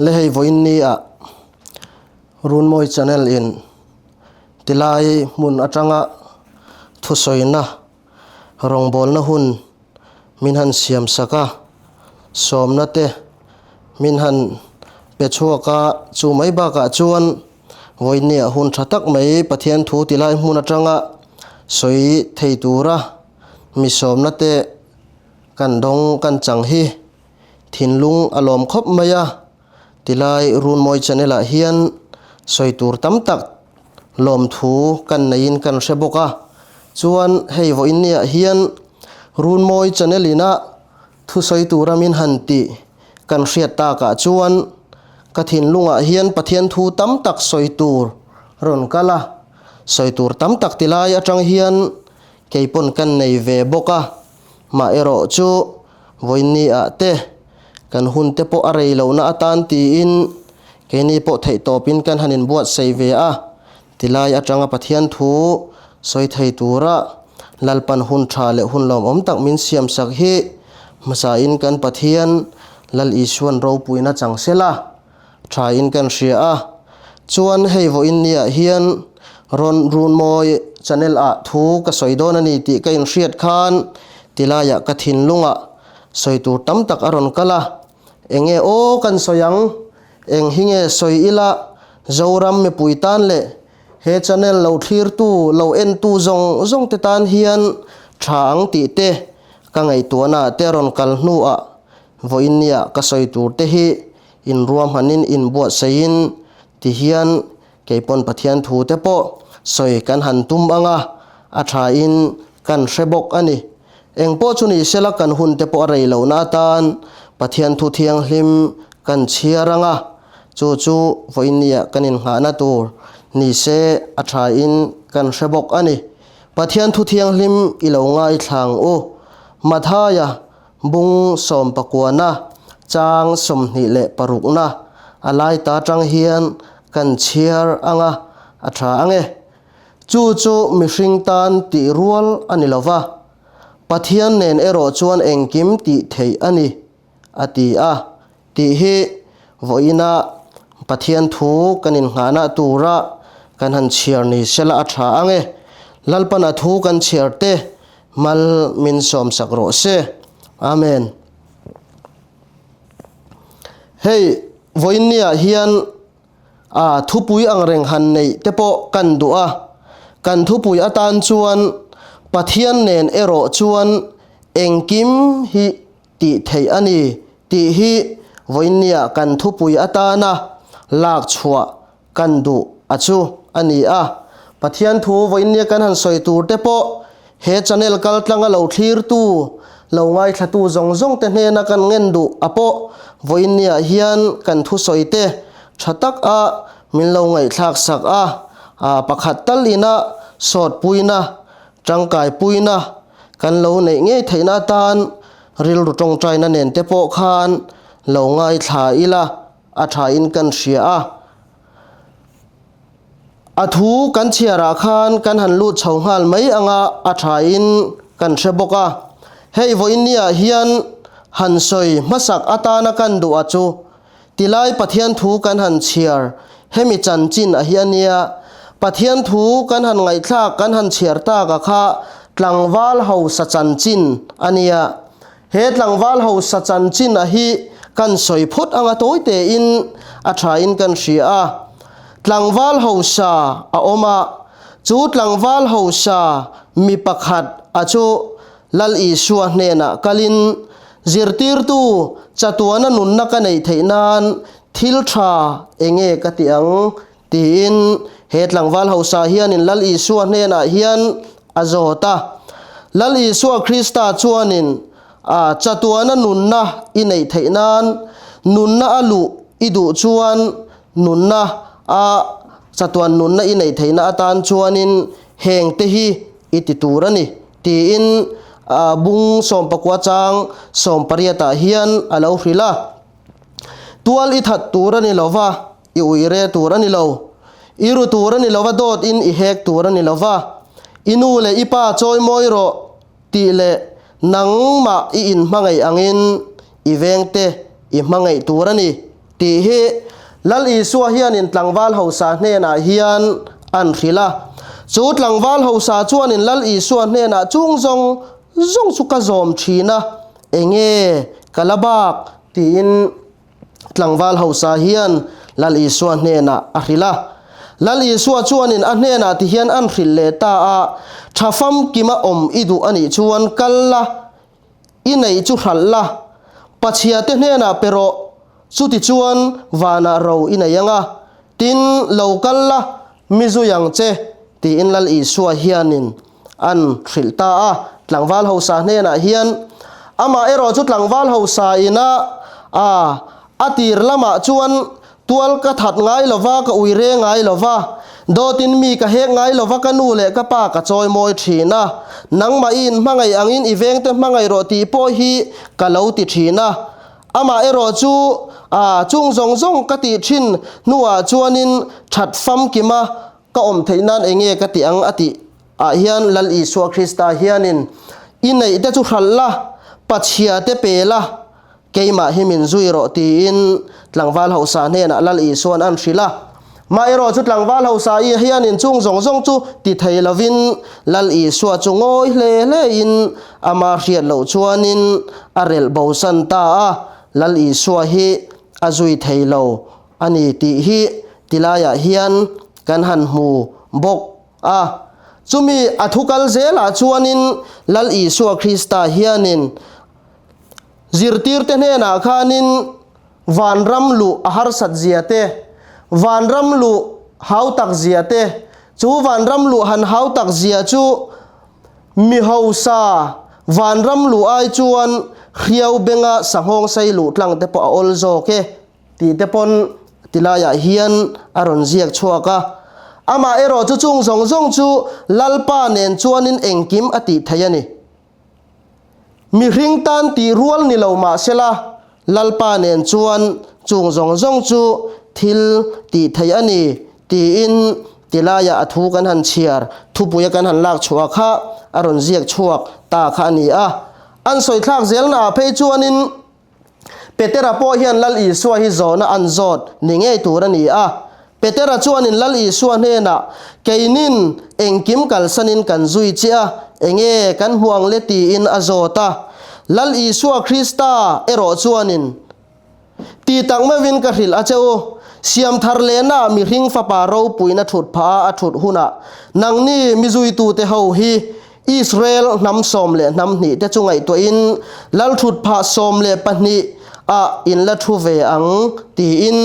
Le hei vawiin ni ah Runmawi channel in tilai hmun atanga thusawina rawngbawlna hun min han siam sak a, sawmna te min han pe chhuak a, chu mai bakah chuan vawinia hun tha tak mai Pathian thu tilai hmun atanga sawi thei tura mi sawmna te kan dawng kan chang hi thinlung a lawm khawp mai a, tilai Runmawi channel ah hian sawi tur tam tak lawmthu kan neiin kan hre bawk a, chuan hei vawiinniah hian Runmawi channel ina thusawi tura min han tih kan hriat takah chuan ka thinlungah hian Pathian thu tam tak sawi tur rawn kal a, sawi tur tam tak tilai atang hian keipawn kan nei ve bawk a, mah erawh chu vawiinniah te kan hun te pawh a rei lohna atan tiin keini pawh theihtawpin kan han inbuatsaih ve a, tilai atanga Pathian thu sawi thei tura Lalpan hun tha leh hun lawmawm tak min siamsak hi hmasain kan Pathian Lal Isuan ropuina chang sela thain kan hria a, chuan hei vawiin niah hian rawn Runmawi channel ah thu ka sawi dawn a ni tih ka inhriat khan tilaiah ka thinlungah sawi tur tam tak a rawn kal a, enge aw kan sawi ang, eng hi nge sawi ila Zoram mipui tan leh he channel lo thlirtu lo entu zawng zawng te tan hian tha ang tih te ka ngaihtuahna te a rawn kal hnuah Vawiinnia ka sawi tur te hi inruahmanin inbuatsaihin ti hian keipawn Pathian thu te pawh sawi kan han tum ang a, a thain kan hre bawk a ni. Engpawh chu ni sela kan hun te pawh a rei lohna atan Pathian thu thianghlim kan chhiar ang a, chu chu vawiinnia kan innghahna tur ni se a thain kan hre bawk a ni. Pathian thu thianghlim i lo ngaithla ang u. Mathaia Bung sawmpakuana chang 26na a lai ta tang hian kan chhiar ang a, a tha ang e. Chu chu mihring tan tih rual a ni lo va, Pathian nen erawh chuan engkim tih theih a ni, a ti a. Tih hi vawiina Pathian thu kan innghahna tura kan han chhiar ni sela a tha ang e. Lalpan a thu kan chhiar te mal min sawmsak rawh se. Amen. Hei vawiinniah hian a thupui angreng han neih te pawh kan duh a, kan thupui atan chuan Pathian nen erawh chuan engkim hi tih theih a ni tih hi vawiinnia kan thupui atana lak chhuah kan duh a chu a ni a. Pathian thu vawiinnia kan han sawi tur te pawh he channel kaltlanga lo thlirtu, lo ngaithlatu zawng zawng te hnena kan ngen duh a pawh vawiinnia hian kan thusawi te tha tak a min lo ngaihthlak sak a, pakhat tal ina sawtpuina tangkaipuina kan lo neih ngei theihna atan rilru tawngtaina nen te pawh khan lo ngaithla ila a thain kan hria a. A thu kan chhiarah khan kan han lut chho nghal mai anga a thain kan hre bawk a. Hei vawiinniah hian han sawi hmasak atana kan duh a chu Tilai Pathian thu kan han chhiar, hemi chanchin a hi a nia. Pathian thu kan han ngaihthlak kan han chhiar tak a kha tlangval hausa chanchin a nia. He tlangval hausa chanchin a hi kan sawi phawt anga tawi tein a thain kan hria a. Tlangval hausa a awm a, chu tlangval hausa mi pakhat a chu Lal Isua hnenah kalin, Zirtirtu, chatuana nunna ka neih theih nan thil tha enge ka ti ang? tiin he tlangval hausa hianin Lal Isua hnenah hian a zawt a. Lal Isua Krista chuanin, A, chatuana nunna i neih theih nan nunna a luh i duh chuan nunna a chatuan nunna i neih theihna atan chuanin hengte hi i ti tur a ni. Tiin bung sawmpakua chang sawmpariatah hian a lo hrilh a. Tual i that tur a ni lo va, i ui re tur a ni lo. I ru tur a ni lo va, dawt in i hek tur a ni lo va. I nu leh i pa chawimawi rawh tih leh nangmah i inhmangaih angin i vengte i hmangaih tur a ni. Tih hi Lal Isua hianin tlangval hausa hnenah hian an hrilh a. Chu tlangval hausa chuanin Lal Isua hnenah chung zawng zawng chu ka zawm thin a, enge ka la bak? tiin tlangval hausa hian Lal Isua hnenah a hrilh a. Lal Isua chuanin a hnenah ti hian an hrilh leh ta a, Tha famkima awm i duh anih chuan kal la, I neih chu hralh la, Pachhiate hnenah pe rawh, chutichuan vanah ro i nei ang a, tin, lo kal la, mi zui ang che, tiin Lal Isua hianin an hrilh ta a. Tlangval hausa hnenah hian, Amah erawh chu tlangval hausa ina a a tir lamah chuan Tual ka that ngai lo va, ka ui reng ngai lo va, dawtin mi ka hek ngai lo va, ka nu leh ka pa ka chawi mawi thin a, nangmah i inhmangaih angin i vengte hmangaih rawh tih pawh hi ka lo ti thin a. Amah erawh chu a chung zawng zawng ka tih thin hnuah chuanin that famkima ka awm theih nan enge ka tih ang a tih ah hian Lal Isua Krista hianin i neih te chu hralh la, pachhia te pe la, Keimah hi min zui rawh tiin tlangval hausa hnenah Lal Isua'n an hrilh a. Mah erawh chu tlangval hausa i hianin chung zawng zawng chu ti thei lovin Lal Isua chu ngawi hle hlein ama hriat loh chuanin a relh bosan ta a, Lal Isua hi a zui thei lo a ni tih hi tilaiah hian kan han hmu bawk a. Chumi a thu kal zelah chuanin Lal Isua Krista hianin Zirtirte hnenah khanin vanram luh a harsat zia te, vanram luh hau tak zia te, chu vanram luh han hau tak zia chu mi hausa vanram luh ai chuan hriau benga sanghawng sei luh tlang te pawh a awl zawk e tih te pawn tilaiah hian a rawn ziak chhuak a. Amah erawh chu chung zawng zawng chu Lalpa nen chuanin engkim a tih theih a ni. Mihring tan tih rual ni lo mah sela, Lalpa nen chuan chung zawng zawng chu thil tih theih a ni, tiin tilaiah a thu kan han chhiar, thupuia kan han lak chhuah kha a rawn ziak chhuak ta kha a ni a. An sawi thlak zelnaah phei chuanin Petera pawh hian Lal Isua hi zawhna an zawt ni ngei tur a ni a. Petera chuanin Lal Isua hnenah, Keinin engkim kalsanin kan zui che a, enge kan hmu ang le tiin a zawt a. Lal Isua Krista erawh chuanin, Ti tak meuhin ka hrilh a che u, Siamthar lehna mihring fapa ropuina thut phah a a thut hunah nangni mi zuitute ho hi Israel hnam 12 te chu ngaihtuahin lalthutphah 12 ah in la thu ve ang tiin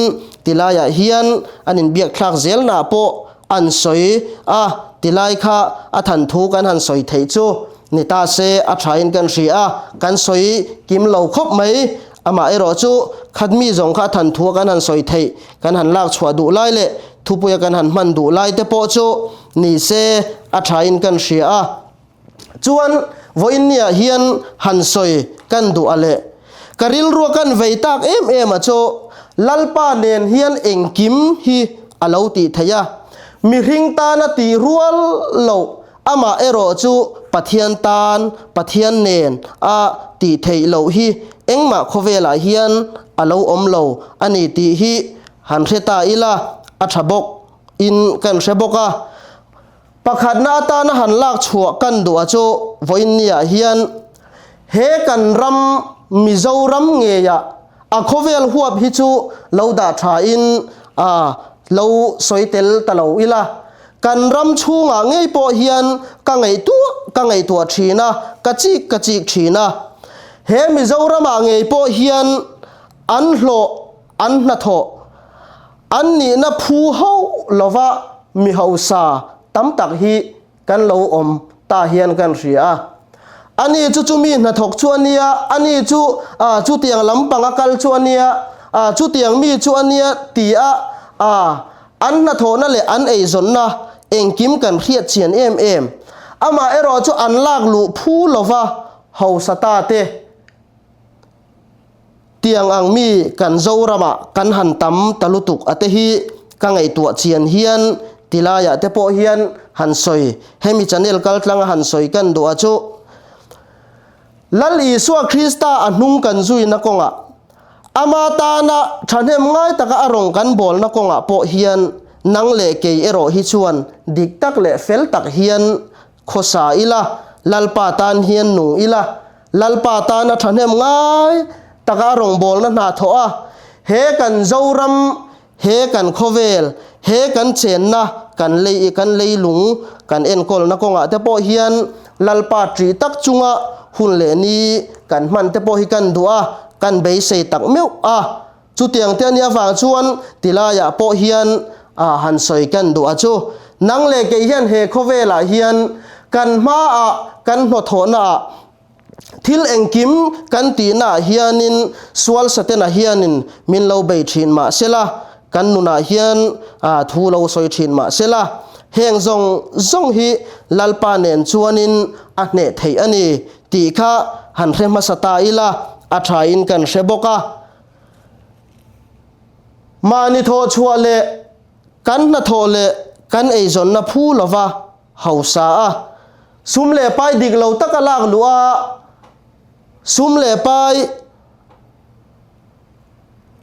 tilaiah hian an inbiak thlak zelna pawh an sawi a, tilai kha a than thu kan han sawi theih chu ni ta se a thain kan hria a, kan sawi kim lo khawp mai. Amaherawh chu khatmi zawng kha a than thua kan han sawi theih, kan han lak chhuah duh lai leh thupuia kan han hman duh lai te pawh chu ni se a thain kan hria a. Chuan vawiinniah hian han sawi kan duh a leh ka rilrua kan vei tak em em a chu Lalpa nen hian engkim hi a lo tih theih a, mihring tana tih rual loh Amah erawh chu Pathian tan, Pathian nen a tih theih loh hi engmah khawvelah hian a lo awm lo a ni tih hi han hre ta ila a tha bawk in kan hre bawk a. Pakhatna atana han lak chhuah kan duh a chu vawiinniah hian he kan ram Mizoram ngeiah a khawvel huap hi chu lo dah tha in a lo sawi tel ta lo ila. Kan ram chhungah ngei pawh hian ka ngaihtuah ka ngaihtuah thin a, ka chik ka chik thin a. He Mizoramah ngei pawh hian an hlawh, an hnathawh, an nihna phu hauh lova mi hausa tam tak hi kan lo awm ta hian kan hria a. Ani chu chumi hnathawk chu a nia, ani chu ah chutiang lampanga kal chu a nia, ah chutiang mi chu a nia ti a ah an hnathawhna leh an eizawnna engkim kan hriat chian em em. Amah erawh chu an lak luh phu lova hausa ta te. Tiang ang mi kan Zoramah kan han tam ta lutuk a te hi ka ngaihtuah chian hian tilaiah te pawh hian han sawi hemi channel kaltlanga han sawi kan duh a chu Lal Isua Krista a hnung kan zuina kawngah. Ama tana thahnem ngai taka a rawn kan bawlna kawngah pawh hian nang leh kei erawh hi chuan dik tak leh fel tak hian khawsa ila, Lalpa tan hian nung ila, Lalpa tana thahnem ngai taka a rawngbawlna hna thawh a, he kan Zoram He kan khawvel, he kan chenna, kan lei kan leilung kan enkawlna kawngah te pawh hian Lalpa ṭih tak chunga hun leh ni kan hman te pawh hi kan duh a, kan beisei tak meuh a. Chutiang te a nih avang chuan tilaiah pawh hian a han sawi kan duh a chu. Nang leh kei hian he khawvelah hian kan hmaah kan hnawthawhnaah Thil engkim kan tihnaah hianin sual Satena hianin min lo bei thin mah sela, kan nunah hian thu lo sawi thin mah sela, heng zawng zawng hi Lalpa nen chuanin a hneh theih a ni tih kha han hre hmasa ta ila a thain kan hre bawk a. Mahni thawhchhuah leh kan hnathawh leh kan eizawnna phu lova hausa a, Sum leh pai dik lo taka lak luh a, sum leh pai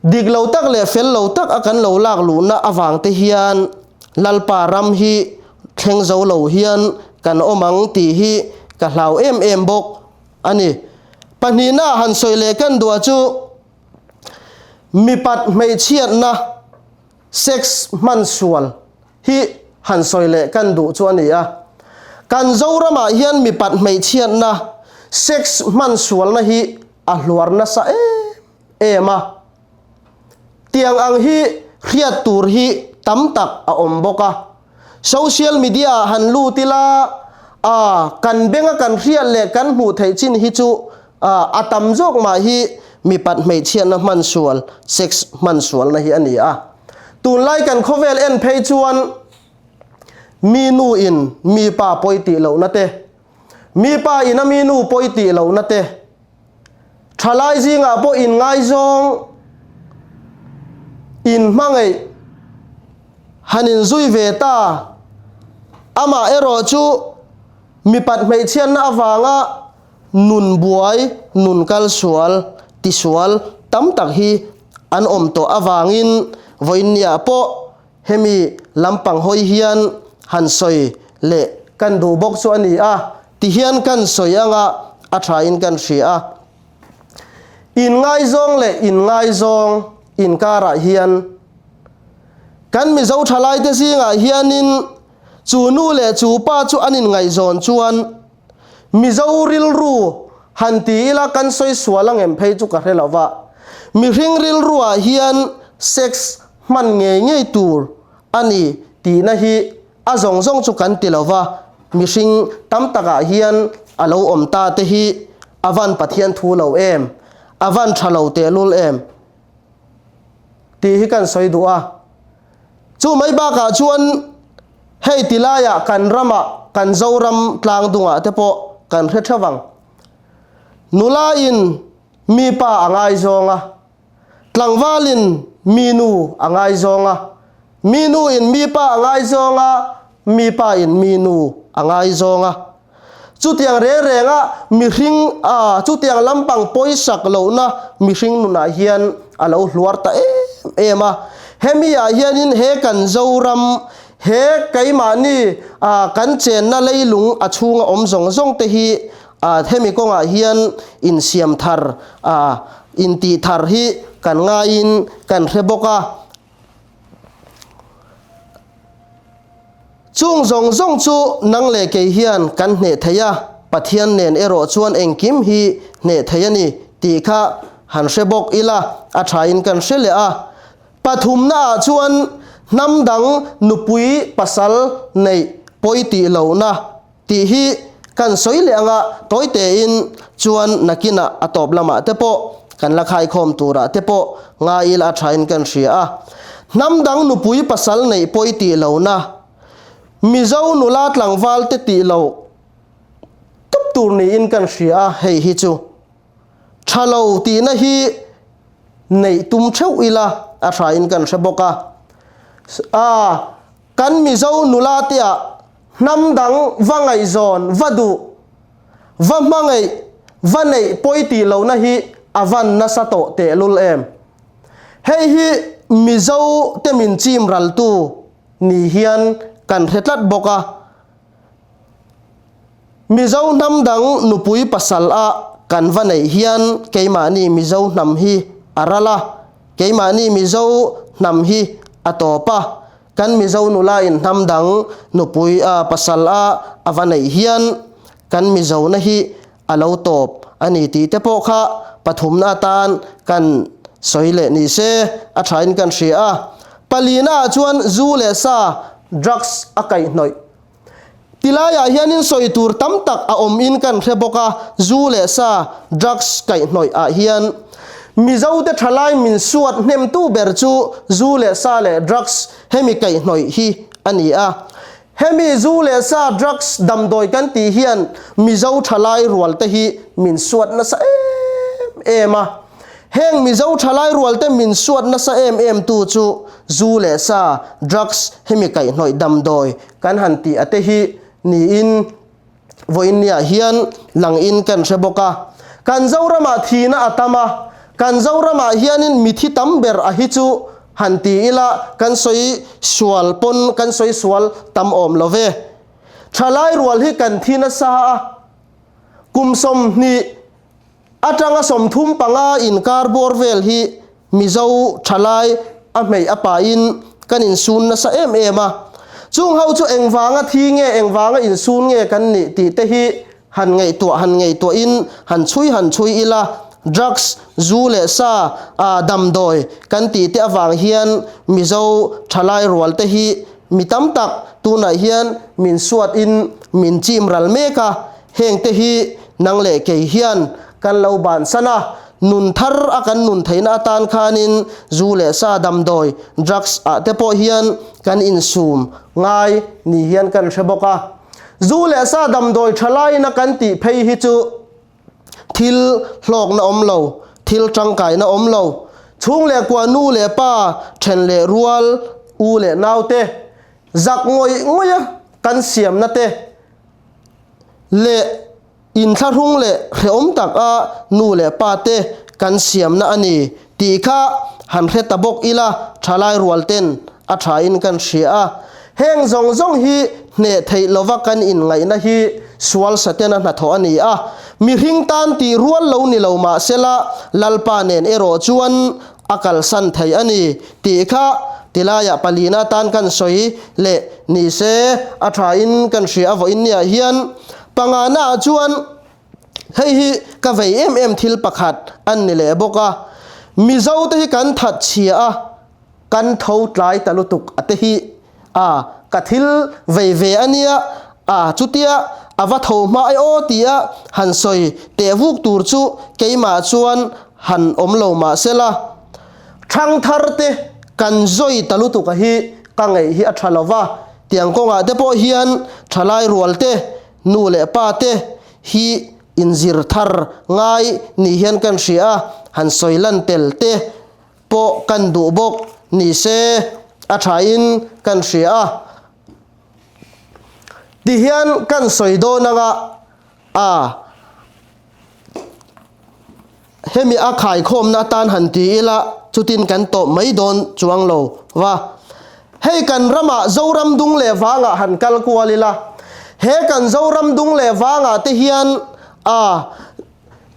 dik lo tak leh fel lo tak a kan lo lak luhna avang te hian Lalpa ram hi thleng zo lo hian kan awm ang tih hi ka hlau em em bawk a ni. Pahnihna han sawi leh kan duah chu mipat hmeichhiatna, sex hman sual, hi han sawi leh kan duh chu a ni a. Kan Zoramah hian mipat hmeichhiatna, sex hman sualna hi a hluar nasa em em a. Tiang ang hi hriat tur hi tam tak a awm bawk a. Social media ah han lut ila a kan benga kan hriat leh kan hmuh theih chin hi chu a tam zawk mah hi mipat hmeichhiatna hman sual, sex hman sualna hi a ni a. Tunlai kan khawvel en phei chuan mi nu in mi pa pawi tih lohna te, mi pa in a mi nu pawi tih lohna te, thalai zingah pawh inngaizawng, inhmangaih han inzui ve ta, amah erawh chu mipat hmeichhiatna avanga Nun buai, nun kal sual, tisual tam tak hi an awm tawh avangin vawiinniah pawh hemi lampang hawi hian han sawi leh kan duh bawk chu a ni a, tihian kan sawi anga a thain kan hria a. Inngaizawng leh inngaizawng inkarah hian kan Mizo thalaite zingah hianin chu nu leh chu pa chu an inngaihzawn chuan Mizo rilru han ti ila kan sawi sual ang em phei chu ka hre lo va, mihring rilruah hian sex hman ngei ngei tur a ni tihna hi a zawng zawng chu kan ti lo va, mihring tam takah hian a lo awm ta te hi a van Pathian thu lo em, a van tha lo tehlul em tih hi kan sawi duh a. Chu mai bakah chuan hei ti laiah kan ramah, kan Zoram tlang dungah te pawh kan hre theuh ang. Nula in mi pa a ngaizawng a, tlangval in mi nu a ngaizawng a, mi nu in mi pa a ngaizawng a, mi pa in mi nu a ngaizawng a. Chutiang reng renga mihring a chutiang lampang pawisak lohna mihring nunah hian a lo hluar ta em em a. Hemi ah hianin he kan Zoram, he keimahni a kan chenna leilung a chhunga awm zawng zawng te hi a hemi kawngah hian insiam thar a intih thar hi kan ngaiin kan hre bawk a. Chung zawng zawng chu nang leh kei hian kan hneh thei a, Pathian nen erawh chuan engkim hi hneh thei a ni tih kha han hre bawk ila a thain kan hre leh a. Pathumnaah chuan hnam dang nupui pasal neih pawi tih lohna Tih hi kan sawi leh anga tawi tein chuan nakinah a tawp lamah te pawh kan la khaikhawm turah te pawh ngai ila a thain kan hria a. Hnam dang nupui pasal neih pawi tih lohna, Mizo nula tlangval te tih loh tup tur niin kan hria a, hei hi chu tha lo tihna hi neih tum theuh ila a thain kan hre bawk a. A kan Mizo nula te ah Hnam dang va ngaihzawn, va duh, va hmangaih, va neih pawi tih lohna hi a van nasa tawh tehlul em? Hei hi Mizo te min chim raltu ni hian kan hre tlat bawk a. Mizo hnam dang nupui pasal a kan va neih hian keimahni Mizo hnam hi a ral a, keimahni Mizo hnam hi a tawp a. Kan Mizo nula in hnam dang nupui a pasal a a va neih hian kan Mizona hi a lo tawp a ni tih te pawh kha pathumna atan kan sawi leh ni se a thain kan hria a. Palina ah chuan zu leh sa, drugs, a kaihhnawih. Tilaiah hianin sawi tur tam tak a awm in kan hre bawk a, zu leh sa, drugs, kaihhnawih ah hian Mizote thalai min suat hnemtu ber chu zu leh sa leh drugs hemi kaihhnawih hi a ni a. Hemi zu leh sa, drugs, damdawi kan tih hian Mizo thalai rual te hi min suat nasa em em a. Heng Mizo thalai rual te min suat nasa em em tu chu zu leh sa, drugs, hemi kaihhnawih damdawi kan han tih a te hi niin vawiinniah hian lang in kan hre bawk a. Kan Zoramah thihna a tam a, kan Zoramah hianin mithi tam ber a hi chu han ti ila kan sawi sual pawn kan sawi sual tam awm lo ve. Thalai rual hi kan thi nasa a, kum 20 atanga 35 inkar bawr vel hi Mizo thalai a hmeih a pahin kan insun nasa em em a. Chung ho chu engvanga thi nge engvanga insun nge kan nih tih te hi han ngaihtuah han ngaihtuahin han chhui han chhui ila, drugs, zu leh sa, ah damdawi kan tih te avang hian Mizo thalai rual te hi mi tam tak tunah hian min suat in min chim ral mek a, heng te hi nang leh kei hian kan lo bansan a, nun thar a kan nun theihna atan khanin zu leh sa damdawi, drugs, ah te pawh hian kan insum ngai ni hian kan hre bawk a. Zu leh sa damdawi tha laina kan tih phei hi chu thil hlawkna awm lo, thil tangkaina awm lo, chhung leh kua nu leh pa, then leh rual, u leh naute zak ngawih ngawih a kan siamna te leh Inthlahrung leh hrehawm tak a nu leh pa te kan siamna a ni tih kha han hre ta bawk ila thalai rual ten a tha in kan hria a. Heng zawng zawng hi hneh theih lova kan inngaihna hi sual satena hnathawh a ni a. Mihring tan tih rual lo ni lo mah sela Lalpa nen erawh chuan a kalsan thei a ni tih kha tilaiah palina tan kan sawi leh ni se a tha in kan hria a vawiin niah hian Pangana ah chuan hei hi ka vei em em thil pakhat an ni leh bawk a, Mizo te hi kan that chhia a, kan tho tlai ta lutuk a te hi a ka thil vei ve a nia a, chutia a va tho hma e aw tia han sawi teh vuk tur chu keimah chuan han awm lo mah sela, thangthar te kan zawi ta lutuk a hi ka ngeih hi a tha lo va. Tiang kawngah te pawh hian thalai rual te, nu leh pa te hi inzir thar ngai ni hian kan hria a, han sawi lan tel te pawh kan duh bawk ni se a thain kan hria a. Tihian kan sawi dawn anga a. Hemi a khaikhawmna atan han ti ila chutin kan tawp mai dawn chuang lo va. Hei kan ramah Zoram dung leh vangah han kal kual ila, he kan Zoram dung leh vangah te hian a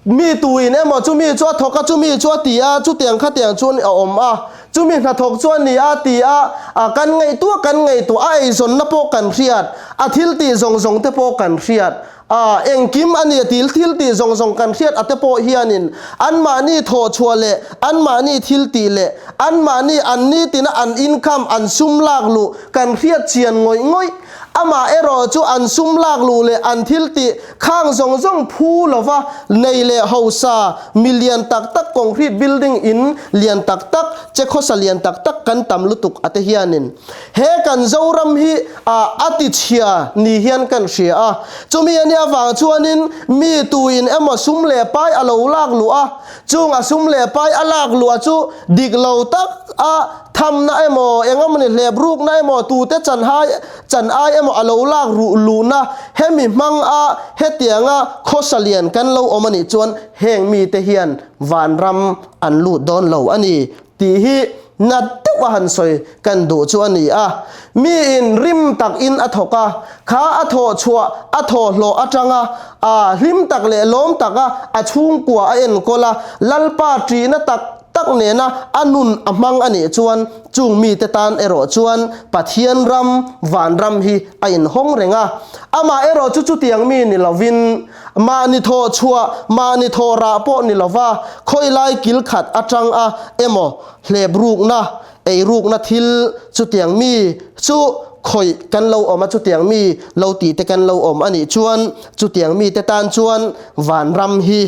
mi tuin emaw chumi chu a thawk a, chumi chu a ti a, chutiang khatiang chuan a awm a, chumi hnathawk chu a ni a ti a, a kan ngaihtuah kan ngaihtuah a eizawnna pawh kan hriat, a thiltih zawng zawng te pawh kan hriat. A, engkim a ni a til thil tih zawng zawng kan hriat ate pawh hianin anmahni thawhchhuah leh anmahni thil tih leh anmahni an nitina an income an sum lak luh kan hriat chian ngawih ngawih. Amah erawh chu an sum lak luh leh an thil tih khang zawng zawng phu lova nei leh hausa mi lian tak tak concrete building in lian tak tak che khawsa lian tak tak kan tam lutuk ate hianin He kan Zoram hi a a ti chhia ni hian kan hria a, chumi a nih avang chuanin mi tuin emaw sum leh pai a lo lak luh a, chung a sum leh pai a lak luh a chu dik lo tak a thamna emaw eng emawni hlep rukna emaw tute chan hai chan ai emaw a lo lak ruh luhna hemi hmang a hetianga khawsa lian kan lo awm a nih chuan heng mite hian vanram an lut dawn lo a ni. tih hi nat deuh a han sawi kan duh chu a ni a. Miin rim takin a thawk a, kha a thawh chhuah a thawh hlawh atanga a hlim tak leh lawm taka a chhungkua a enkawl a, Lalpa ṭihna tak tak nena a nun a hmang a nih chuan chung mite tan erawh chuan Pathian ram, vanram hi a inhawng reng a. Amah erawh chu chutiang mi ni lovin mahni thawh chhuah, mahni thawh rah pawh ni lova khawilai kil khat atang a emaw hlep rukna, ei rukna thil chutiang mi chu khawih kan lo awm a, chutiang mi lo tih te kan lo awm a nih chuan chutiang mite tan chuan vanram hi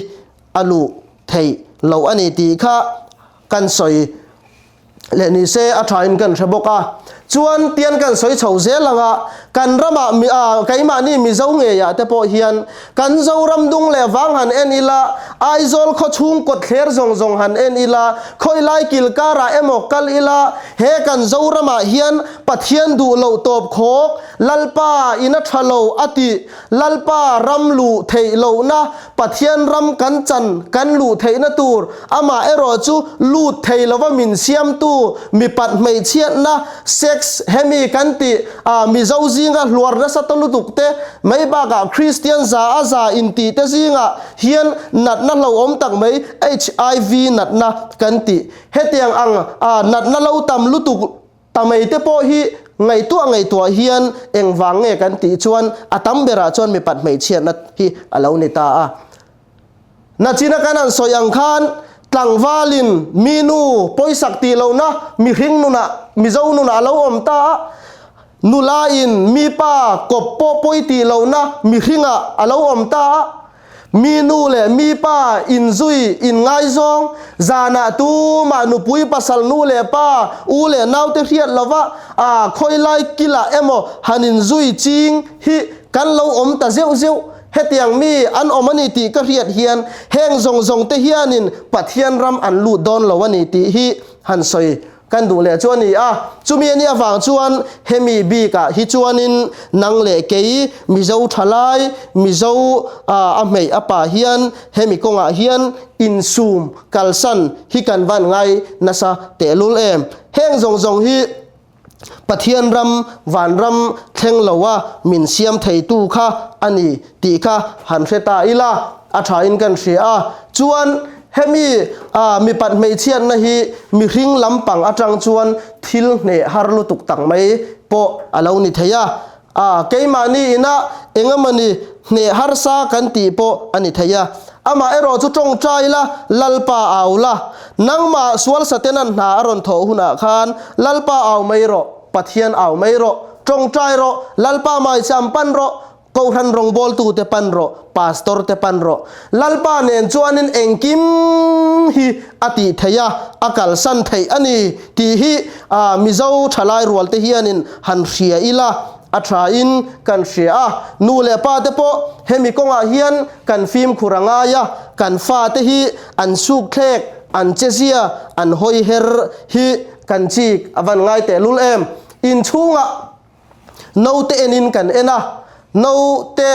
a luh theih loh a ni tih kha kan sawi leh ni se a thain kan hre bawk a. Chuan tian kan sawi chho zel ang a, kan ramah keimahni Mizo ngeiah te pawh hian kan Zoram dung leh vang han en ila, Aizawl khaw chhung kawt thler zawng zawng han en ila, khawilai kil karah emaw kal ila, he kan Zoramah hian Pathian duh loh tawp khawk, Lalpa in a tha lo a tih, Lalpa ram luh theih lohna, Pathian ram kan chan kan luh theihna tur, amah erawh chu lut thei lova min siamtu, mipat hmeichhiatna, sex, hemi kan tih a Mizo zinga hluar nasa ta lutuk te, mai bakah Kristian za a za intih te zingah hian natna hlauhawm tak mai HIV natna kan tih hetiang ang a natna lo tam lutuk Ta mai te pawh hi ngaihtuah ngaihtuah hian engvang nge kan tih chuan a tam berah chuan mipat hmeichhiatna hi a lo ni ta a. Nachina kan han sawi ang khan tlangvalin mi nu pawisak tih lohna mihring nunah Mizo nunah a lo awm ta a, nulain mi pa kawp pawh pawi tih lohna mihringah a lo awm ta a. Mi nu leh mi pa inzui inngaizawng, zanah tumah nupui pasal nu leh pa, u leh naute hriat lova a khawilai kilah emaw han inzui ching hi kan lo awm ta zeuh zeuh. Hetiang mi an awm a ni tih ka hriat hian heng zawng zawng te hianin Pathian ram an lut dawn lo a ni tih hi han sawi Kan duh leh chu a ni a, chumi a nih avang chuan hemi bikah hi chuanin nang leh kei Mizo thalai, Mizo a hmeih a pa hian hemi kawngah hian insum kalsan hi kan van ngai nasa tehlul em. Heng zawng zawng hi Pathian ram, vanram thleng loa min siam theitu kha a ni tih kha han hre ta ila a thain kan hria a. Chuan hemi mipat hmeichhiatna hi mihring lampang atang chuan thil hneh har lutuk tak mai pawh a lo ni thei a. Keimahni ina engemawni hneh harsa kan tih pawh a ni thei a. Amah erawh chu tawngtai la, Lalpa au la. Nangmah sual satenan hna a rawn thawh hunah khan Lalpa au mai rawh, Pathian au mai rawh. Tawngtai rawh, Lalpa maicham pan rawh, Kohhran rawngbawltute pan rawh, Pastor te pan rawh. Lalpa nen chuanin engkim hi a tih theih a, a kalsan theih a ni tih hi Mizo thalai rualte hianin han hria ila a thain kan hria a. Nu leh pa te pawh hemi kawngah hian kan fimkhur a ngai a, kan fate hi an sukthlek, an chezia, an hawiher hi kan chik a van ngai tehlul em. Inchhungah Naute enin kan en a, naute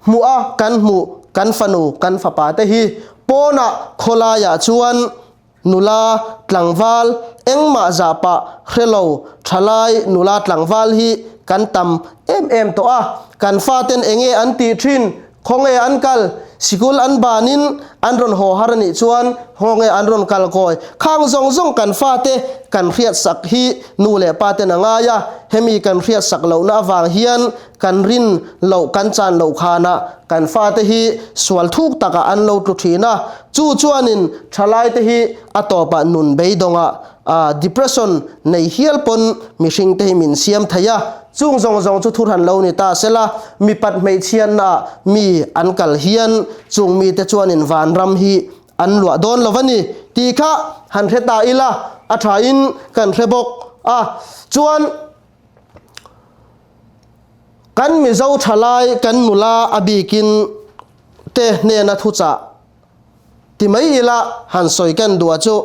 hmuh a kan hmuh kan fanu kan fapa te hi pawnah khawlaiah chuan nula tlangval engmah zah pah hre lo thalai nula tlangval hi kan tam em em tawh a, kan faten enge an tih thin Khawnge an kal? Sikul an banin an rawn haw har a nih chuan khawnge an rawn kal kawi? Khang zawng zawng kan fate kan hriatsak hi nu leh pa ten a ngai a, hemi kan hriatsak lohna avang hian kan rin loh kan chan loh khanah kan fate hi sual thuk takah an lo tlu thin a, chu chuanin thalaite hi a tawpah nun beidawngah depression nei hial pawn mihringte hi min siam thei a. Chung zawng zawng chu thurhan lo ni ta sela, mipat hmeichhiatnaah mi an kal hian chung mite chuanin vanram hi an luah dawn lo a ni tih kha han hre ta ila, a thain kan hre bawk a. Chuan kan Mizo thalai, kan nula a bikin te hnena thuchah Ti mai ila han sawi ken duh a chu.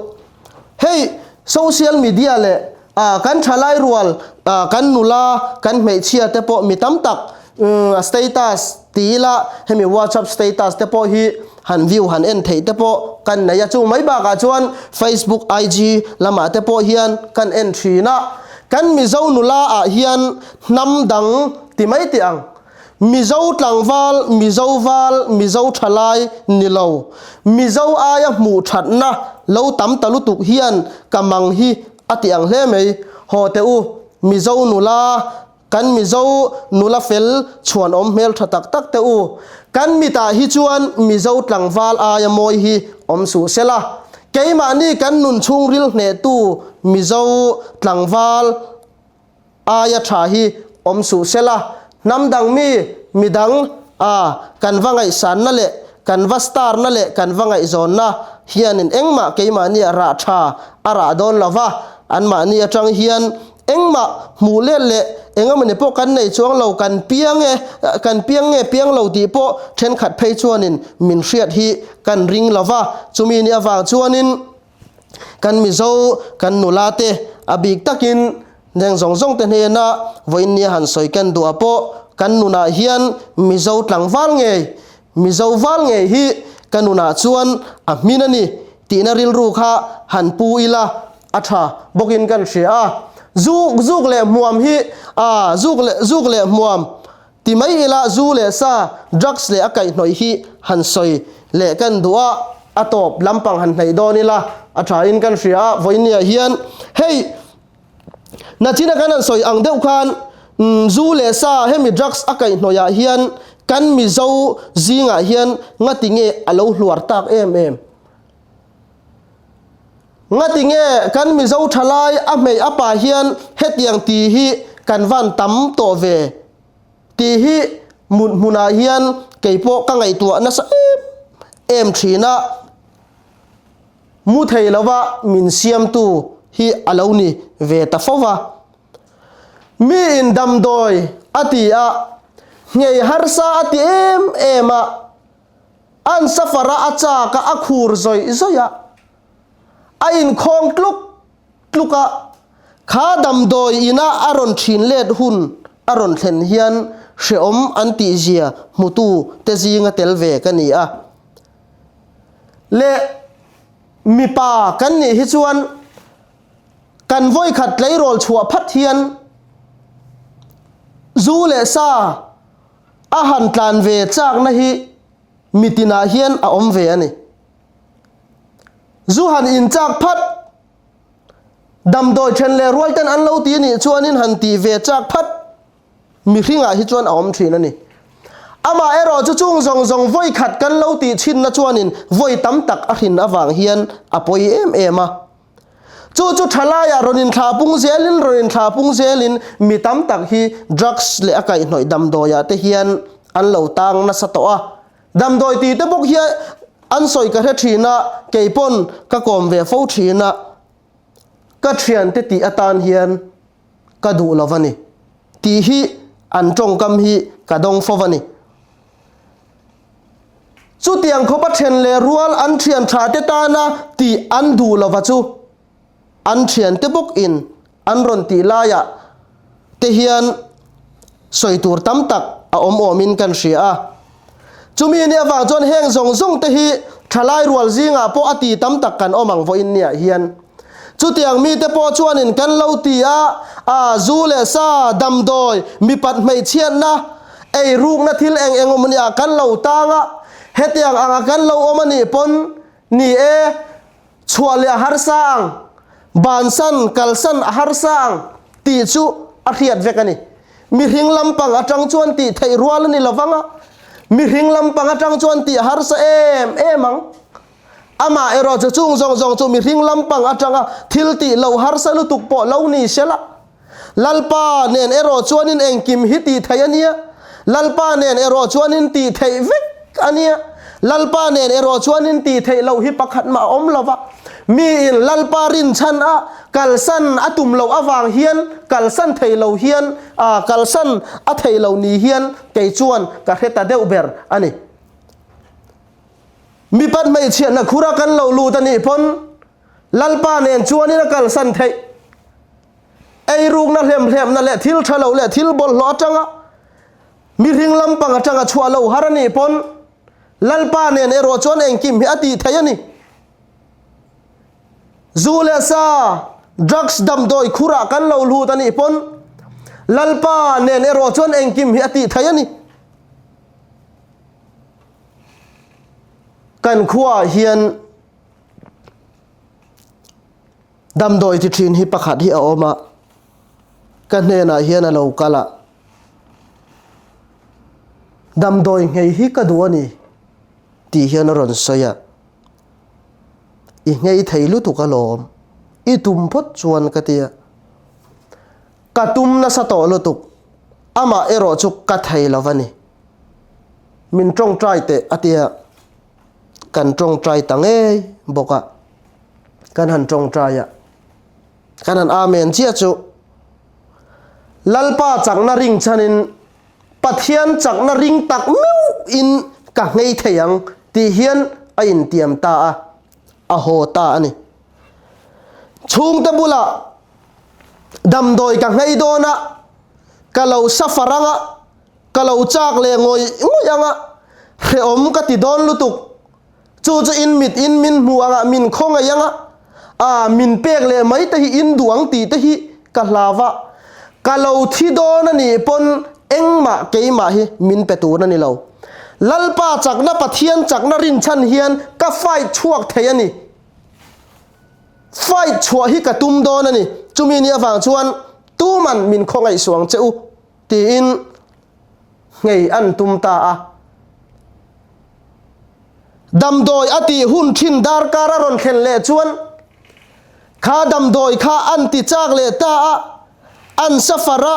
Hei social media leh kan thalai rual kan nula kan hmeichhia te pawh mi tam tak status ti ila hemi whatsapp status te pawh hi han view han en theih te pawh kan nei a, chu mai bakah chuan Facebook, IG lamah te pawh hian kan en thin a, kan Mizo nula ah hian hnam dang ti mai teh ang, Mizo tlangval, Mizo val, Mizo thalai ni lo, Mizo aia hmuh thatna lo tam ta lutuk hian ka mang hi a ti ang hle mai. Haw teh u, Mizo nula, kan Mizo nula fel chhuanawm hmel tha tak tak teh u. Kan mitah hi chuan Mizo tlangval aia mawi hi awm suh sela. Keimahni kan nun chhungril hnehtu Mizo tlangval, Aia tha hi awm suh sela, hnam dang mi, midang, a kan va ngaihsanna leh kan va star na leh kan va ngaihzawnna hianin engmah keimahnia rah tha a rah dawn lo va, anmahni atang hian engmah hmuh let leh engemawni pawh kan nei chuang lo, kan piang e, kan piang nge piang lo tih pawh thenkhat phei chuanin min hriat hi kan ring lo va, chumi ni avang chuanin. Kan Mizo, kan nula te a bik takin heng zawng zawng te hnena vawiinnia han sawi ken duh ah pawh kan nunah hian Mizo tlangval ngei, Mizo val ngei hi ka nunah chuan a hmin a ni tihna rilru kha han pu ila a tha bawkin kan hria a. Zuk, zuk leh hmuam hi, aa zuk leh, zuk leh hmuam Ti mai ila zu leh sa, drugs leh a kaihhnawih hi han sawi leh kan duh a, a tawp lampang han hnaih dawn ila a tha in kan hria a, vawinia hian hei nachina kan han sawi ang deuh khan zu leh sa hemi drugs a kaihhnawih ah hian kan Mizo zingah hian ngati nge a lo hluar tak em em? Ngati nge kan Mizo thalai a hmei a pa hian hetiang ti hi kan van tam tawh ve tih hi mut hmunah hian keipawh ka ngaihtuah nasa em em thin a, mu thei lova min siamtu hi a lo ni ve ta fo va. Miin damdawi a ti a, nghei harsa a ti em em a, An safar a a chak a, a khur zawih zawih a, a inkhawng tluk tluk a. Kha damdawi ina a rawn thin let hun a rawn thlen hian hrehawm an tihzia hmutu te zinga tel ve ka ni a. Leh mipa kan nih hi chuan kan vawikhat tleirawl chhuah phat hian zu leh sa, A han tlan ve chakna hi mitinah hian a awm ve a ni. Zu han inchak phat, damdawi then leh rual ten an lo ti nih chuanin han tih ve chak phat mihringah hi chuan a awm thin a ni. Amah erawh chu chung zawng zawng vawi khat kan lo tih chhinna chuanin vawi tam tak a hrin avang hian a pawi em em a. Chu chu thalaiah rawn inthlah pung zelin rawn inthlah pung zelin mi tam tak hi drugs leh a kaihhnawih damdawiah te hian an lo tang nasa tawh a. Damdawi tih te bawk hi an sawi ka hre thin a, kei pawn ka kawm ve fo thin a, ka thiante tih atan hian ka duh lo va ni tih hi an tawngkam hi ka dawng fo va ni. Chutiang khawpa then leh rual an thian tha te tana tih an duh lova chu an thiante bawkin an rawn tih laiah te hian sawi tur tam tak a awm awmin kan hria a. Chumi nia vang chuan heng zawng zawng te hi thalai rual zingah pawh a ti tam tak kan awm ang vawiin niah hian. Chutiang mite pawh chuanin kan lo ti a, a zu leh sa, damdawi, mipat hmeichhiatna, eirukna thil eng eng awm nia kan lo tang a, hetiang anga kan lo awm a nih pawn, ni e, chhuah leh a harsa ang, bansan, kalsan a harsa ang tih chu a hriat vek a ni. Mihring lampang atang chuan tih theih rual a ni lovang a, mihring lampang atang chuan tih a harsa em em ang. Amah erawh chu chung zawng zawng chu mihring lampang atanga thil tih lo harsa lutuk pawh lo ni se la. Lalpa nen erawh chuanin engkim hi tih theih a nia. Lalpa nen erawh chuanin tih theih vek a nia. Lalpa nen erawh chuanin tih theih loh hi pakhat mah a awm lo va. Miin Lalpa rinchhan a kalsan a tum loh avang hian kalsan thei lo hian kalsan a thei lo ni hian kei chuan ka hre ta deuh ber a ni. Mipat hmeichhiatna khura kan lo lut a nih pawn Lalpa nen chuanin a kalsan theih. Eirukna hlemhlemna leh thil tha lo leh thil bawlhhlawh atanga mihring lampang atanga chhuah lo har a nih pawn Lalpa nen erawh chuan engkim hi a tih theih a ni. Zu leh sa, drugs damdawi khurah kan lo hlut a nih pawn Lalpa nen erawh chuan engkim hi a tih theih a ni. Kan khuaah hian damdawi ti thin hi pakhat hi a awm a, ka hnenah hian a lo kal a, damdawi nghei hi ka duh a ni tih hian a rawn sawi a, i nghei thei lutuk alawm, i tum phawt chuan ka ti a, ka tum nasa tawh lutuk, amah erawh chu ka thei lo va ni, min tawngtai teh a ti a. Kan tawngtai ta ngei bawk a, kan han tawngtai a, kan han amen chiah chu Lalpa chakna ring chhanin Pathian chakna ring tak meuhin ka nghei thei ang tih hian a intiam ta a, a haw ta a ni. Chhungte bulah damdawi ka nghei dawn a, ka lo suffer ang a, Ka lo chak leh ngawih ngawih ang a, hrehawm ka ti dawn lutuk. Chu chu in mit in min hmu ang a, min khawngaih ang a, aa min pek leh mai te hi in duh ang tih te hi ka hlau a. Ka lo thi dawn a nih pawn engmah keimah hi min pe tur a ni lo. Lalpa chakna Pathian chakna rinchhan hian ka fight chhuak thei a ni. Fight chhuah hi ka tum dawn a ni. Chumi ni avang chuan tuman min khawngaih suang che u. Tiin nghei an tum ta a. Damdawi a tih hun thin darkar a rawn thlen leh chuan kha damdawi kha an ti chak leh ta a, an safar a,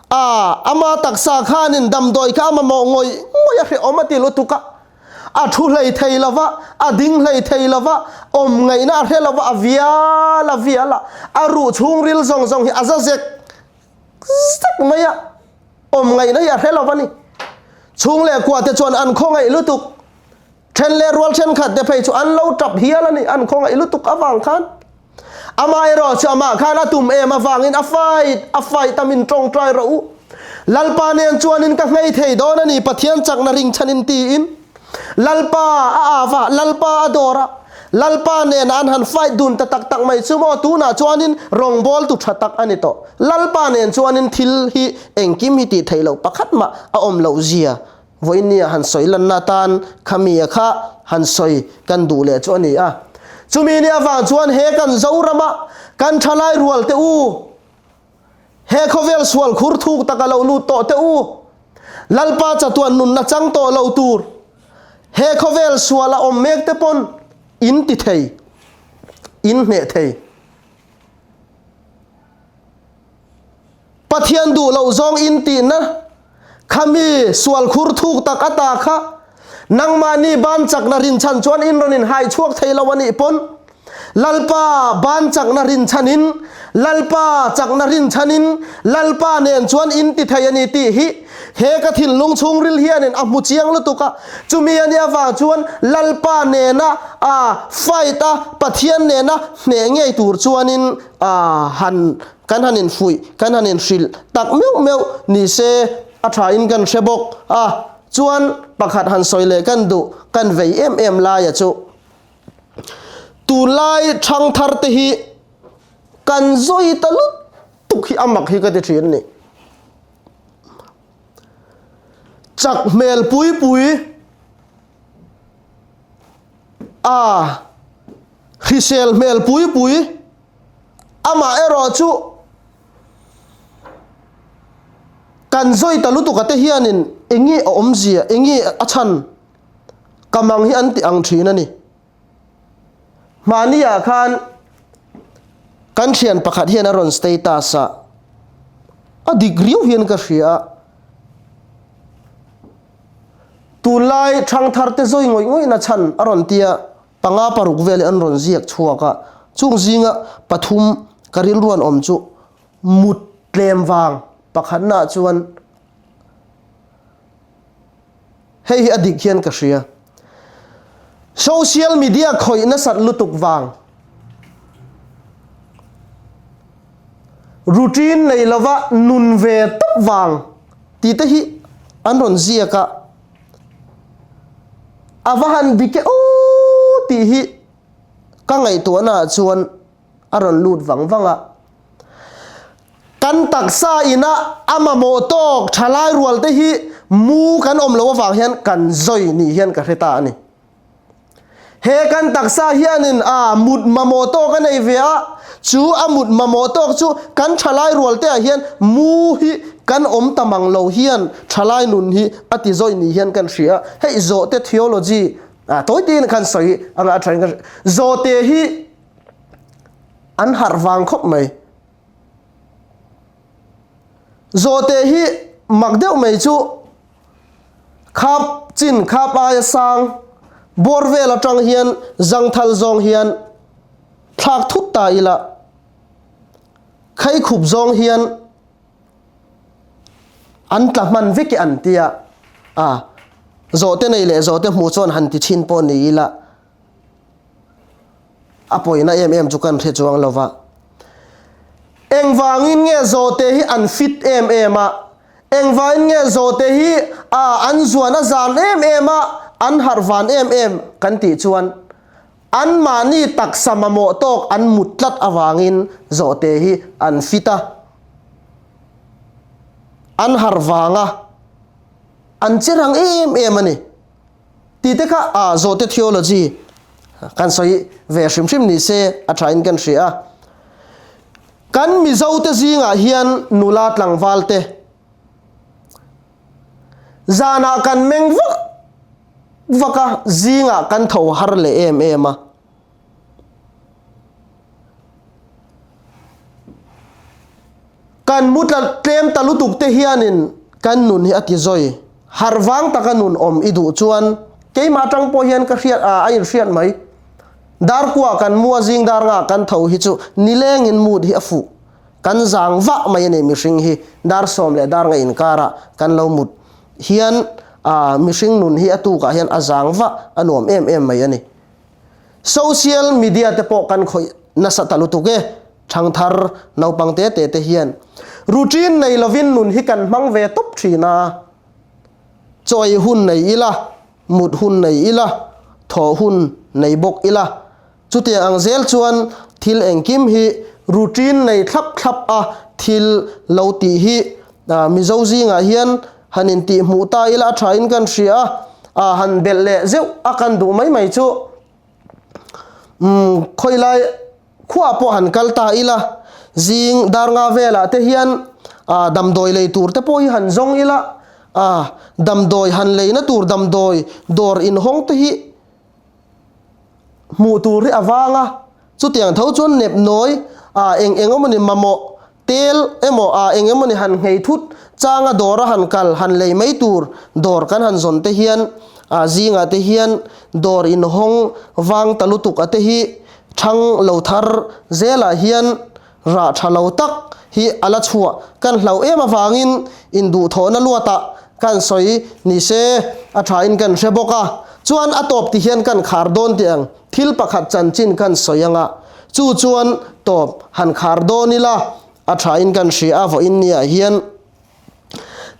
aa ama taksa khanin damdawi kha a mamawh ngawih ngawih a hrehawm a ti lutuk a, a thu hlei thei lo va, a ding hlei thei lo va, awm ngaihna a hre lo va, a vial a vial a, a ruh chhungril zawng zawng hi a za zek zek mai a, awm ngaihna hi a hre lo a ni. Chhung leh kua te chuan an khawngaih lutuk, then leh rual thenkhat te phei chu an lo tap hial a ni, an khawngaih lutuk avang khan. Amaherawh chu amah khan a tum em avangin a fight, a fight a min tawngtai rawh u. Lalpa nen chuanin ka nghei thei dawn a ni, Pathian chakna ring chhanin tiin. Lalpa a av a, Lalpa a dawr a, Lalpa nena an han fight dun ta tak tak mai chu maw tunah chuanin rawngbawltu tha tak a ni tawh. Lalpa nen chuanin thil hi engkim hi tih theih loh pakhat mah a awm loh zia vawinia han sawi lanna atan khami a kha han sawi kan duh leh chu a ni a. Chumi ni avang chuan he kan Zorama kan thalai rual te u, He khawvel sual khur thuk taka lo lut tawh teh u. Lalpa chatuan nunna chang tawh lo tur he khawvel sual a awm mek te pawn in ti thei, in hneh thei. Pathian duh loh zawng in tihna khami sual khur thuk tak ata kha nangmahni ban chakna rinchhan chuan in rawn in hai chhuak thei lo a nih pawn Lalpa ban chakna rinchhanin, Lalpa chakna rinchhanin, Lalpa nen chuan in ti thei a ni tih hi he ka thinlung chhungril hianin a hmu chiang lutuk a. Chumi a nih avang chuan Lalpa nena a fight a, Pathian nena hneh ngei tur chuanin a han kan han infuih, kan han inhrilh tak meuh meuh ni se a thain kan hre bawk a. Chuan pakhat han sawi leh kan duh, kan vei em em laia chu. Tunlai thangthar te hi kan zawi ta lutuk hi a mak hi ka ti thin a ni. Chak hmel pui pui a hrisel hmel pui pui amah erawh chu kan zawi ta lutuk a te hianin eng nge a awmzia eng nge a chhan Ka mang hi an ti ang thin a ni. Hmahni ah khan kan thian pakhat hian a rawn status a, a dik riau hian ka hria a. Tunlai thangthar te zawi ngawih ngawih na chhan a rawn tia panga paruk vel hi an rawn ziak chhuak a, chung zinga pathum ka rilruan awm chu mut tlem vang pakhatna chuan Hei hi a dik hian ka hria. Social media khawih nasat lutuk vang. Routine nei lova nun ve tawp vang tih te hi an rawn ziak a. A va han dik e aw tih hi ka ngaihtuahna ah chuan a rawn lut vang vang a. Kan taksa ina a mamawh tawk thalai rual te hi mu kan awm loh avang hian kan zawi ni hian ka hre ta a ni. He kan taksa hianin a mut mamawh tawk a nei ve a, chu a mut mamawh tawk chu kan thalai rual te ah hian mu hi kan awm ta mang lo hian thalai nun hi a ti zawih ni hian kan hria a. Hei zawhte theology a tawi tiin khan sawi anga a thain kan hria. Zawhte hi an harh vang khawp mai. Zawhte hi mak deuh mai chu Khap chin khap aia sang bawr vel atang hian zangthal zawng hian thlak thut ta ila, khaikhup zawng hian an tla hman vek e an tia, a zawhte nei leh zawhte hmuh chuan han ti chhin pawh ni ila. A pawina em em chu kan hre chuang lo va. Engvangin nge zawhte hi an fit em em a? Engvangin nge zawhte hi a an zuan a zan em em a, an harh van em em kan tih chuan anmahni taksa mamawh tawk an mut tlat avangin zawhte hi an fit a, an harh vang a, an che rang em em a ni. Tih te kha a zawhte theology kan sawi ve hrim hrim ni se a thain kan hria a. Kan Mizo te zingah hian nula tlangval te zanah kan meng vak vak a, zingah kan tho har leh em em a. Kan mu tla tlem ta lutuk te hianin kan nun hi a ti zawi. Harh vang taka nun awm i duh chuan keimah atang pawh hian ka hriat a, a inhriat mai. Darkua kan mu a zing dar ngah kan tho hi chu nilengin mood hi a fuh. Kan zang vah mai a ni mihring hi dar sawm leh dar ngah inkarah kan lo mut hian mihring nun hi a tukah hian a zang vah a nuam em em mai a ni. Social media te pawh kan khawih nasa ta lutuk e, thangthar naupang te te te hian routine nei lovin nun hi kan hmang ve tawp thin a, chawi hun nei ila, mut hun nei ila, thawh hun nei bawk ila, chutiang ang zel chuan thil engkim hi routine nei thlap thlap a thil lo tih hi Mizo zingah hian han intihhmuh ta ila a thain kan hria a, ah han belh leh zeuh a kan duh mai mai chu umm khawilai khuaah pawh han kal ta ila zing dar nga velah te hian ah damdawi lei tur te pawh hi han zawng ila ah damdawi han leina tur damdawi dawr inhawng te hi Hmuh tur hi a vang a, chutiang tho chuan nep nawi ah eng eng emawni mamawh tel emaw ah eng emawni han nghei thut changa dawr a han kal han lei mai tur dawr kan han zawn te hian ah zingah te hian dawr inhawng vang ta lutuk a te hi thang lo thar zelah hian Rah tha lo tak hi a la chhuah kan hlauh em avangin induhthawhna luatah kan sawi ni se a thain kan hre bawk a, chuan a tawp ti hian kan khar dawn tih ang thil pakhat chanchin kan sawi anga chu chuan tawp han khar dawn ila a thain kan hria a vawiin niah hian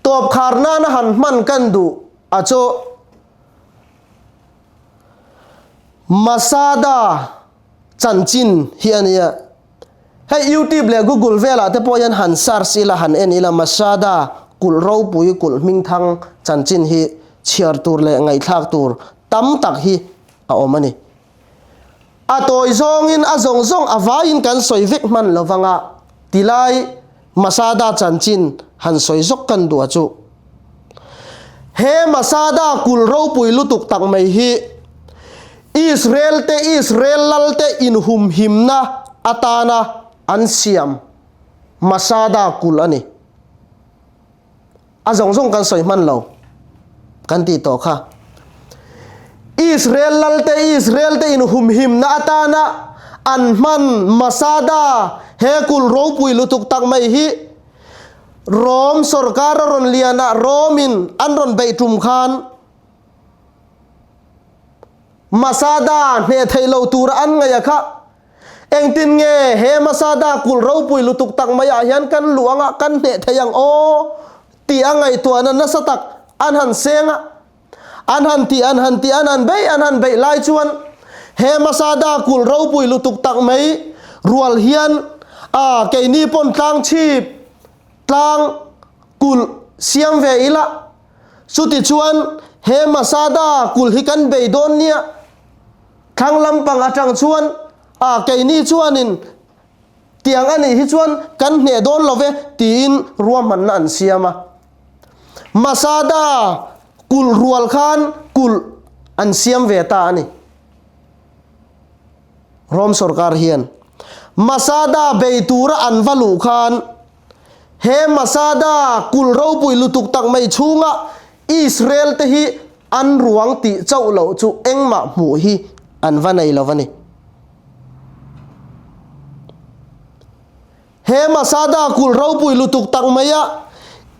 tawp khar nana han hman kan duh a chu Masada chanchin hi a nia. Hei YouTube leh Google velah te pawh hian han search ila han en ila Masada kulh ropui kulh hmingthang chanchin hi chhiar tur leh ngaihthlak tur tam tak hi a awm a ni. A tawi zawngin a zawng zawng a vaiin kan sawi vek hman lo vanga tilai Masada chanchin han sawi zawk kan duh a chu. He Masada kul ropui lutuk tak mai hi Israel te Israel lal te inhumhimna atana an siam Masada kul a ni. A zawng zawng kan sawi hman lo kan tih tawh kha. Israel lal te Israel te inhumhimna atana an hman Masada he kul ropui lutuk tak mai hi Rom sorkar a rawn lian a, Rom in an rawn beih tum khan Masada hneh theih lo tura an ngaih a kha. Engtin nge he Masada kulh ropui lutuk tak mai ah hian kan luh anga kan hneh thei ang aw tih a ngaihtuahna nasa tak an han seng a. An han tih, an han tih, an han beih, an han beih lai chuan he Masada kulh ropui lutuk tak mai rual hian a keini pawn tlang chhip, tlang kulh siam ve ila. Chuti chuan he Masada kulh hi kan bei dawn nia. Thlang lampang atang chuan a keini chuanin Tiang a nih hi chuan kan hneh dawn lo ve tiin ruahmanna an siam a. Masada kulh rual khan kulh an siam ve ta a ni. Rom sorkar hian Masada bei tura an va luh khan he Masada kulh ropui lutuk tak mai chhunga Israel te hi an ruang tih chauh loh chu engmah hmuh hi an va nei lo a ni. He Masada kulh ropui lutuk tak maia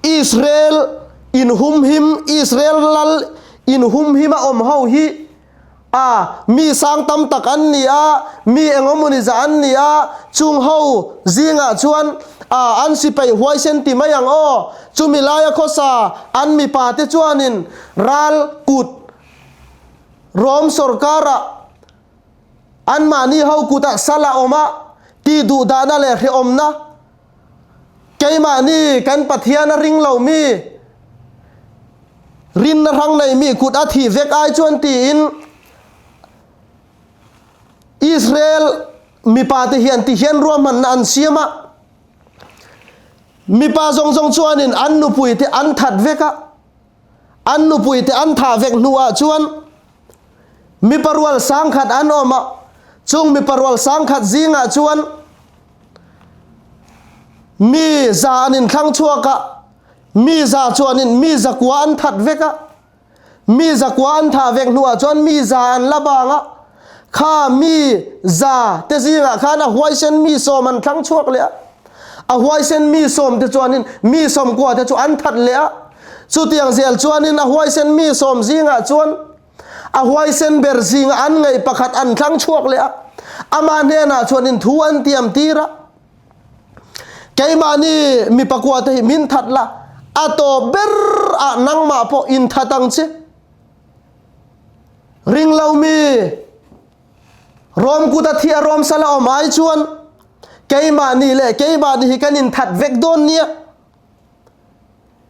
Israel inhumhim, Israel lal inhumhim a awm ho hi a mi sang tam tak an ni a, mi engemawni zah an ni a, chung ho zingah chuan a an sipai huaisen ti mai ang aw, chumi laia khawsa an mipa te chuanin ral kut Rom sorkara Anmahni ho kutah sal a awm a, tih duhdahna leh hrehawmna. Keimahni kan Pathian a ring lo mi, rinna hrang nei mi kut a thih vek ai chuan tiin Israel mipate hian ti hian ruahmanna an siam a. Mipa zawng zawng chuanin an nupuite an that vek a. An nupuite an thah vek hnuah chuan mipa rual sangkhat an awm a, chung mipa rual sangkhat zingah chuan mi za an inthlang chhuak a, mi za chuanin mi zakua an that vek a, mi zakua an thah vek hnuah chuan mi za an la bang a, kha mi za te zingah khan a huaisen mi sawm an thlang chhuak leh a. A huaisen mi sawmte chuanin mi sawmkuate chu an that leh a. Chutiang zel chuanin a huaisen mi sawm zingah chuan a huaisen ber zinga an ngaih pakhat an thlang chhuak leh a. Ama hnenah chuanin thu an tiam tir a, Keimahni mi pakuate hi min that la, a tawp ber ah nangmah pawh inthat ang che. Ringlo mi. Rom kut a thi a rom sal a awm ai chuan keimahni leh keimahni hi kan inthat vek dawn nia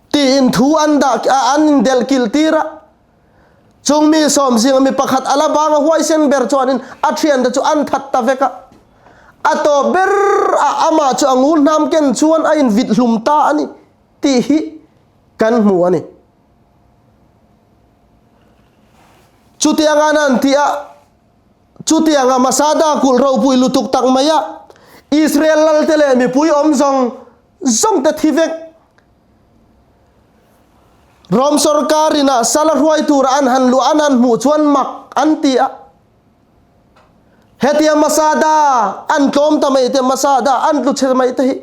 tiin thu an dah an indelh kilh tir a. Chung mi sawm zinga mi pakhat a la bang a huaisen ber chuanin a thiante chu an that ta vek a. A tawp ber a amah chu a ngur hnam ken chuan a invit hlum ta a ni tih hi kan hmu a ni. Chutianga an han tih a, chutianga Masada kulh ropui lutuk tak mai a, Israel lalte leh mipui awm zawng zawng te thi vek. Rom sorkar inah sala hruai tura an han luah an han hmuh chuan mak an ti a. Hetia Masada an tlawm ta mai te, Masada an tlu chhe mai te hi.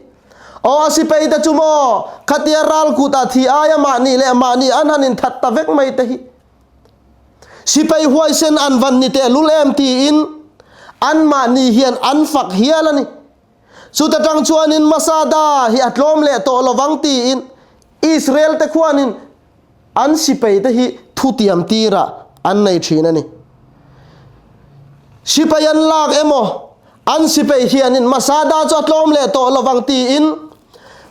Aw a sipai te chu maw, khatia ral kut ah thi aia mahni leh mahni an han inthat ta vek mai te hi. Sipai huaisen an van ni tehlul em tiin anmahni hian an fak hial a ni. Chuta tang chuanin Masada hi a tlawm leh tawh lovang tiin Israel te khuanin An sipai te hi thutiam tirah an nei thin a ni. Sipai an lak emaw, an sipai hianin Masada chu a tlawm leh tawh lovang tiin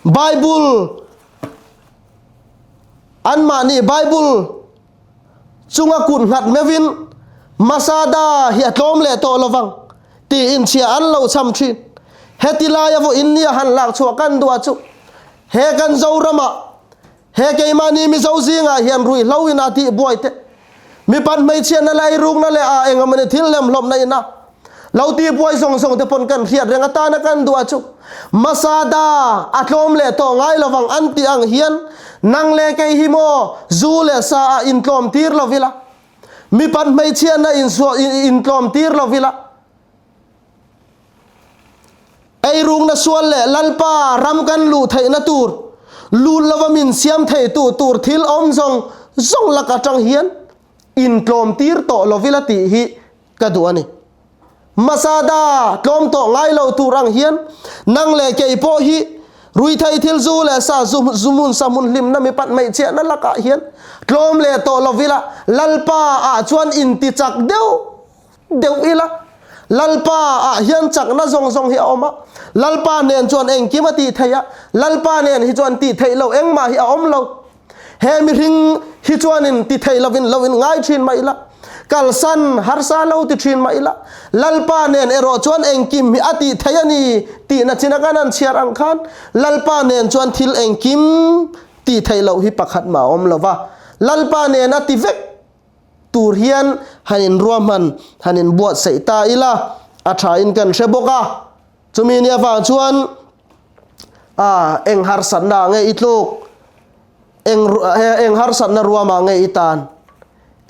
Bible anmahni Bible chunga kut nghat meuhin Masada hi a tlawm leh tawh lovang tiin chhia an lo cham thin. Heti laia vawiin nia han lak chhuah kan duah chu he kan Zoramah He keimahni Mizo zingah hian ruihhlo in a tih buai te, mipat hmeichhiatna leh eirukna leh a eng emawni thil hlemhlawmna in a lo tih buai zawng zawng te pawn kan hriat reng atana kan duh a chu Masada a tlawm leh tawh ngai lovang an tih ang hian nang leh kei hi maw zu leh sa ah intlawm tir lo ila, mipat hmeichhiatna intlawm tir lo ila. Eirukna sual leh Lalpa ram kan luh theihna tur, lut lova min siam theitu tur thil awm zawng zawng lak atang hian intlawm tir tawh lovila tih hi ka duh a ni. Masada tlawm tawh ngai lo tur ang hian nang leh kei pawh hi. Ruithei thil zu leh sa zu zu hmun sa hmun hlimna mi pat hmeichhiahna lakah hian tlawm leh tawh lo ila, Lalpa ah chuan inti chak deuh deuh ila. Lalpa ah hian chakna zawng zawng hi a awm a, Lalpa nen chuan engkim a tih theih a, Lalpa nen hi chuan tih theih loh engmah hi a awm lo. He mihring hi chuanin ti thei lovin lo in ngai thin mah ila, kalsan harsa lo ti thin mah ila, Lalpa nen erawh chuan engkim hi a tih theih a ni tihna china kan han chhiar ang khan Lalpa nen chuan thil engkim tih theih loh hi pakhat mah a awm lo va, Lalpa nen a ti vek tur hian han inruahman han inbuatsaih ta ila a thain kan hre bawk a. Chumi ni avang chuan a eng harsatna ah nge i tluk? Eng eng harsatna ruamah nge i tan?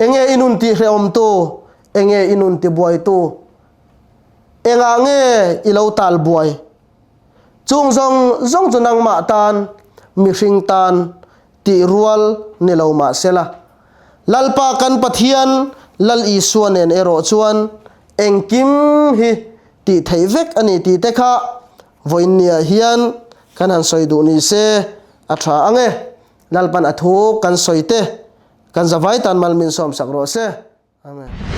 Enge i nun tih hrehawmtu? Enge i nun tibuaitu? Engah nge i lo tal buai? Chung zawng zawng chu nangmah tan, mihring tan tih rual ni lo mah sela. Lalpa kan Pathian Lal Isua nen erawh chuan engkim hi tih theih vek a ni tih te kha vawiinniah hian kan han sawi duh ni se a tha ang e. Lalpan a thu kan sawi te kan zavai tan mal min sawmsak rawh se. Amen.